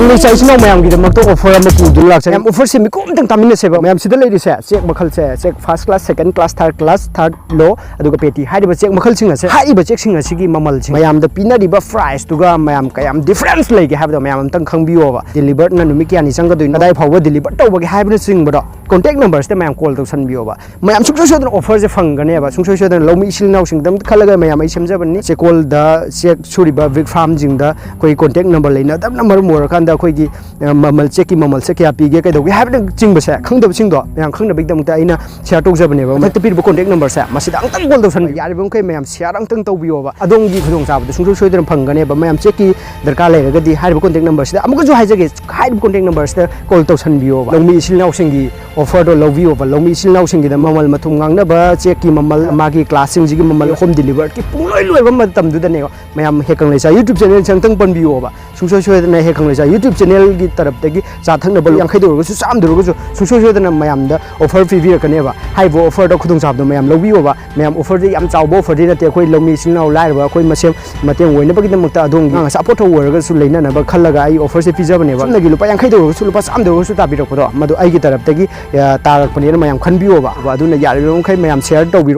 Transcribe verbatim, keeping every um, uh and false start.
ꯂꯩꯁꯥ ꯏꯆꯤꯟ ꯏꯅꯥꯎ ꯃꯌꯥꯝꯒꯤꯗꯃꯛꯇ offer ꯑꯃ ꯄꯨꯗꯨꯅ ꯂꯥꯛꯆꯩ꯫ ꯃꯌꯥꯝ, offerꯁꯦ ꯃꯤꯀꯨꯞ ꯑꯝꯇꯪ ꯇꯥꯃꯤꯟꯅꯁꯦꯕ꯫ ꯃꯌꯥꯝ, ꯁꯤꯗ ꯂꯩꯔꯤꯁꯦ ꯆꯦꯛ ꯃꯈꯜꯁꯦ, check first class, second class, third class, third low, ꯑꯗꯨꯒ ꯄꯦꯇꯤ ꯍꯥꯏꯔꯤꯕ ꯆꯦꯛ ꯃꯈꯜꯁꯤꯡ ꯑꯁꯦ, ꯍꯥꯏꯔꯤꯕ ꯆꯦꯛꯁꯤꯡ ꯑꯁꯤꯒꯤ ꯃꯃꯜꯁꯤꯡ, ꯃꯌꯥꯝꯗ ꯄꯤꯅꯔꯤꯕ priceꯇꯨꯒ ꯃꯌꯥꯝ ꯀꯌꯥꯝ difference ꯂꯩꯒꯦ ꯍꯥꯏꯕꯗꯣ ꯃꯌꯥꯝ ꯑꯝꯇꯪ ꯈꯪꯕꯤꯌꯣꯕ꯫ Deliveredꯅ ꯅꯨꯃꯤꯠ ꯀꯌꯥꯅꯤ ꯆꯪꯒꯗꯣꯏꯅꯣ, ꯀꯗꯥꯏ ꯐꯥꯎꯕ deliver ꯇꯧꯕꯒꯦ ꯍꯥꯏꯕꯅꯆꯤꯡꯕꯗꯣ contact numberꯁꯤꯗ ꯃꯌꯥꯝ call ꯇꯧꯁꯟꯕꯤꯌꯣꯕ꯫ ꯃꯌꯥꯝ ꯁꯨꯡꯁꯣꯏ ꯁꯣꯏꯗꯅ offerꯁꯦ ꯐꯪꯒꯅꯦꯕ꯫ ꯁꯨꯡꯁꯣꯏ ꯁꯣꯏꯗꯅ ꯂꯧꯃꯤ ꯏꯆꯤꯜ ꯏꯅꯥꯎꯁꯤꯡꯒꯤꯗꯃꯛꯇ ꯈꯜꯂꯒ ꯃꯌꯥꯝ ꯑꯩ ꯁꯦꯝꯖꯕꯅꯤ꯫ ꯆꯦꯛꯀꯣꯜꯗ ꯆꯦꯛ ꯁꯨꯔꯤꯕ brick farmꯁꯤꯡꯗ ꯑꯩꯈꯣꯏ contact number ꯂꯩꯅꯗꯕꯅ ꯃꯔꯝ ꯑꯣꯏꯔꯀꯥꯟꯗ ꯑꯩꯈꯣꯏꯒꯤ, ꯑ, ꯃꯃꯜ, ꯆꯦꯛꯀꯤ ꯃꯃꯜꯁꯦ ꯀꯌꯥ ꯄꯤꯒꯦ, ꯀꯩꯗꯧꯒꯦ ꯍꯥꯏꯕꯅꯆꯤꯡꯕꯁꯦ ꯈꯪꯗꯕꯁꯤꯡꯗꯣ ꯃꯌꯥꯝ ꯈꯪꯅꯕꯒꯤꯗꯃꯛꯇ ꯑꯩꯅ share ꯇꯧꯖꯕꯅꯦꯕ꯫ ꯃꯊꯛꯇ ꯄꯤꯔꯤꯕ contact numberꯁꯦ ꯃꯁꯤꯗ ꯑꯝꯇꯪ call ꯇꯧꯁꯟꯕꯤꯌꯨ꯫ ꯌꯥꯔꯤꯕ ꯃꯈꯩ ꯃꯌꯥꯝ share ꯑꯝꯇꯪ ꯇꯧꯕꯤꯌꯣꯕ꯫ ꯑꯗꯣꯝꯒꯤ ꯈꯨꯗꯣꯡꯆꯥꯕꯗꯣ ꯁꯨꯡꯁꯣꯏ ꯁꯣꯏꯗꯅ ꯐꯪꯒꯅꯦꯕ꯫ ꯃꯌꯥꯝ ꯆꯦꯛꯀꯤ ꯗꯔꯀꯥꯔ ꯂꯩꯔꯒꯗꯤ ꯍꯥꯏꯔꯤꯕ contact numberꯁꯤꯗ, ꯑꯃꯨꯛꯀꯁꯨ ꯍꯥꯏꯖꯒꯦ, ꯍꯥꯏꯔꯤꯕ contact numberꯁꯤꯗ call ꯇꯧꯁꯟꯕꯤꯌꯣꯕ꯫ ꯂꯧꯃꯤ ꯏꯆꯤꯜ ꯏꯅꯥꯎꯁꯤꯡꯒꯤ offerꯗꯣ ꯂꯧꯕꯤꯌꯣꯕ꯫ ꯂꯧꯃꯤ ꯏꯆꯤꯜ ꯏꯅꯥꯎꯁꯤꯡꯒꯤꯗ ꯃꯃꯜ ꯃꯊꯨꯝ ꯉꯥꯡꯅꯕ, ꯆꯦꯛꯀꯤ ꯃꯃꯜ, ꯃꯥꯒꯤ classꯁꯤꯡꯁꯤꯒꯤ ꯃꯃꯜ, home deliveredꯀꯤ ꯄꯨꯡꯂꯣꯏ ꯂꯣꯏꯕ ꯃꯇꯝꯗꯨꯗꯅꯦꯕ꯫ ꯃꯌꯥꯝ ꯍꯦꯛꯀꯪ ꯂꯩꯁꯥ YouTube channelꯁꯦ ꯑꯝꯇꯪ ꯄꯟꯕꯤꯌꯣꯕ꯫ ꯁꯨꯡꯁꯣꯏ ꯁꯣꯏꯗꯅ ꯍꯦꯛꯀꯪ ꯂꯩꯁꯥ YouTube channelꯒꯤ ꯇꯔꯞꯇꯒꯤ ꯆꯥ ꯊꯛꯅꯕ ꯌꯥꯡꯈꯩꯗ ꯑꯣꯏꯔꯒꯁꯨ ꯆꯥꯝꯃꯗ ꯑꯣꯏꯔꯒꯁꯨ ꯁꯨꯡꯁꯣꯏ ꯁꯣꯏꯗꯅ ꯃꯌꯥꯝꯗ offer ꯄꯤꯕꯤꯔꯛꯀꯅꯦꯕ꯫ ꯍꯥꯏꯔꯤꯕ offerꯗꯣ ꯈꯨꯗꯣꯡꯆꯥꯕꯗꯣ ꯃꯌꯥꯝ ꯂꯧꯕꯤꯌꯣꯕ꯫ ꯃꯌꯥꯝ, offerꯁꯦ ꯌꯥꯝ ꯆꯥꯎꯕ offerꯗꯤ ꯅꯠꯇꯦ꯫ ꯑꯩꯈꯣꯏ ꯂꯧꯃꯤ ꯏꯆꯤꯜ ꯏꯅꯥꯎ ꯂꯥꯏꯔꯕ ꯑꯩꯈꯣꯏ ꯃꯁꯦꯜ ꯃꯇꯦꯡ ꯑꯣꯏꯅꯕꯒꯤꯗꯃꯛꯇ ꯑꯗꯣꯝꯒꯤ ꯑꯉꯥꯡ ꯑꯆꯥꯄꯣꯠ ꯑꯣꯏꯔꯒꯁꯨ ꯂꯩꯅꯅꯕ ꯈꯜꯂꯒ ꯑꯩ offerꯁꯦ ꯄꯤꯖꯕꯅꯦꯕ꯫ ꯆꯨꯝꯅꯒꯤ ꯂꯨꯄꯥ ꯌꯥꯡꯈꯩꯗ ꯑꯣꯏꯔꯒꯁꯨ, ꯂꯨꯄꯥ ꯆꯥꯝꯃꯗ ꯑꯣꯏꯔꯒꯁꯨ ꯇꯥꯕꯤꯔꯛꯄꯗꯣ, ꯃꯗꯨ ꯑꯩꯒꯤ ꯇꯔꯞꯇꯒꯤ, ꯑ, ꯇꯥꯔꯛꯄꯅꯦꯅ ꯃꯌꯥꯝ ꯈꯟꯕꯤꯌꯣꯕ꯫ ꯑꯗꯨꯅ ꯌꯥꯔꯤꯕ ꯃꯈꯩ ꯃꯌꯥꯝ share ꯇꯧꯕꯤꯔꯣ꯫